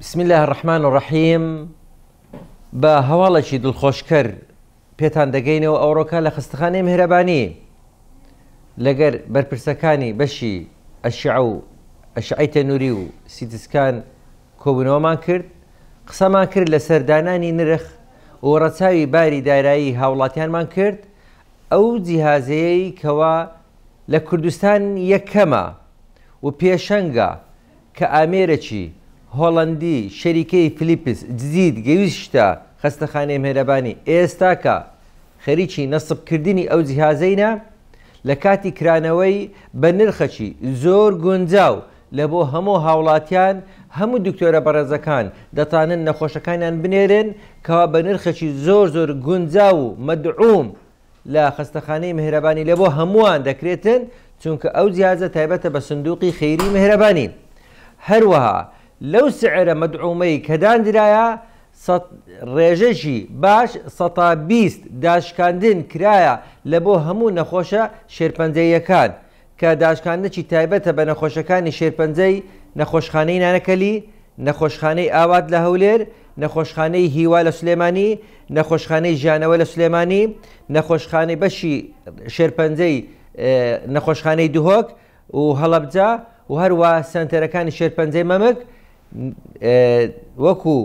بسم اللە الرحمن الرحیم بە هەواڵێکی دڵخۆشکەر پێتان دەگەینەوە ئەوڕۆکە لە خەستەخانەی میهرەبانی لەگەر بەرپرسەکانی بەشی ئەشعە و ئەشعەی تەنوری و سیتسکان کۆبوونەوەمان کرد قسەمان کرد لەسەر دانانی نرخ و ڕەچاوی باری دارایی هاوڵاتیانمان کرد ئەو جیهازەیەی کەوا لە کوردستان یەکەمە و پێشەنگە کە ئامێرەکی هۆڵەندی شەریکەی فلیپس جدید گەویشتە خەستەخانەی مێهرەبانی ئێستاکە خەریکی نەسب کردنی ئەو جیهازەینە لە کاتی کرانەوەی بە نرخەکی زۆر گونجاو لە بۆ هەموو هاوڵاتیان هەموو دکتۆرە بەڕێزەکان دەتانن نەخۆشەکانیان بنێرن کەوا بە نرخەکی زۆر زۆر گونجاو و مەدعوم لە خەستەخانەی مهرەبانی لە بۆ هەمووان دەکرێتن چونکە ئەو جیهازە تایبەتە بە سندوقی خەیری مهرەبانی هەروەها لەو سعرە مەدعومەی کە داندرایە سەد ڕێژەکی باش سەتا 20 داشکاندن کرایە لە بۆ هەموو نەخۆشە شێرپەنجەییەکان کە داشکاندنێکی تایبەتە بە نەخۆشەکانی شێرپەنجەی نەخۆشخانەی نانەکەلی، نەخۆشخانەی ئاوات لە هەولێر، نەخۆشخانەی هیوا لە سلێمانی، نەخۆشخانەی ژیانەوە لە سلێمانی، نەخۆشخانەی بەشی شێرپەنجەی نەخۆشخانەی دهۆک و هەڵەبجە و هەروە سەنتەرەکانی شێرپەنجەی مەمک وەکو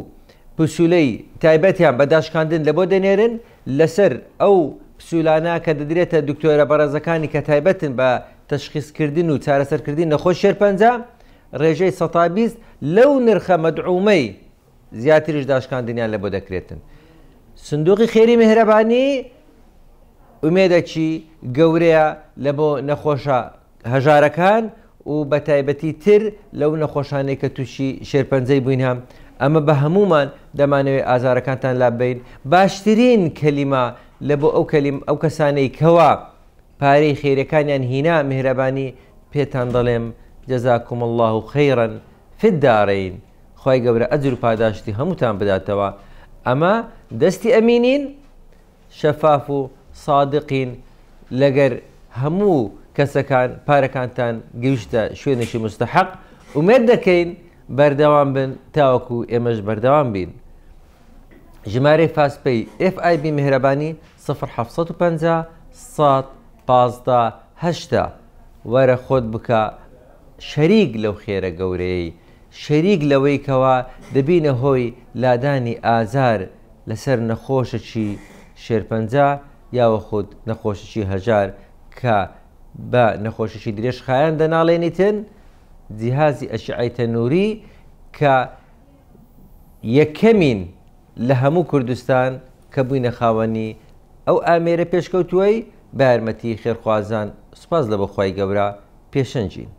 پسولەی تایبەتیان بە داشکاندن لە بۆ دەنێرن لەسەر ئەو پسولانە کە دەدرێتە دکتۆرە بەڕێزەکانی کە تایبەتن بە تەشخیسکردن و چارەسەرکردنی نەخۆش شێرپەنجە ڕێژەی سەتا 20 لەو نرخە مەدعومەی زیاتریش داشکاندنیان لە بۆ دەکرێتن. سندوقی خێری میهرەبانی ئومێدەکی گەورەیە لە بۆ نەخۆشە هەژارەکان و بە تایبەتی تر لەو نەخۆشانەی کە تووشی شێرپەنجەی بووینە ئەمە بە هەموومان دەمانەوێت ئازارەکانتان لاببەین باشترین کەلیمە لە بۆ ئەو کەلیم ئەو کەسانەی کەوا پارەی خێرەکانیان هینا میهرەبانی پێتان دەڵێم جزاکم اللە خیرا فی الدارین خوای گەورە ئەجر و پاداشتی هەمووتان بداتەوە ئەمە دەستی ئەمینین شەفاف و سادقین لەگەر هەموو کەسەکان پارەکانتان گەیشتە شوێنێکی مستحق ئومێد دەکەین بەردەوام بن تاوەکو ئێمەش بەردەوام بین ژمارەی فاستپەی FIB میهرەبانی 0750 سەد 15 هەشتا وەرە خۆت بکە شەریک لەو خێرە گەورەیەی شەریک لەوەی کەوا دەبینە هۆی لادانی ئازار لەسەر نەخۆشەکی شێرپەنجە یاوەخود نەخۆشەکی هەژار کە بە نەخۆشەکی درێژخایەن دەناڵێنیتن جیهازی ئەشعەی تەنوری کە یەکەمین لە هەموو کوردستان کە بووینە خاوەنی ئەو ئامێرە پێشکەوتووەی بە یارمەتی خێرخوازان سوپاس لە بۆ خوای گەورە پێشەنگین.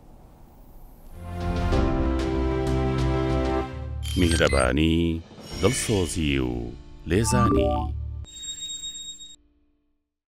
میهرەبانی، دڵسۆزی و لێزانی.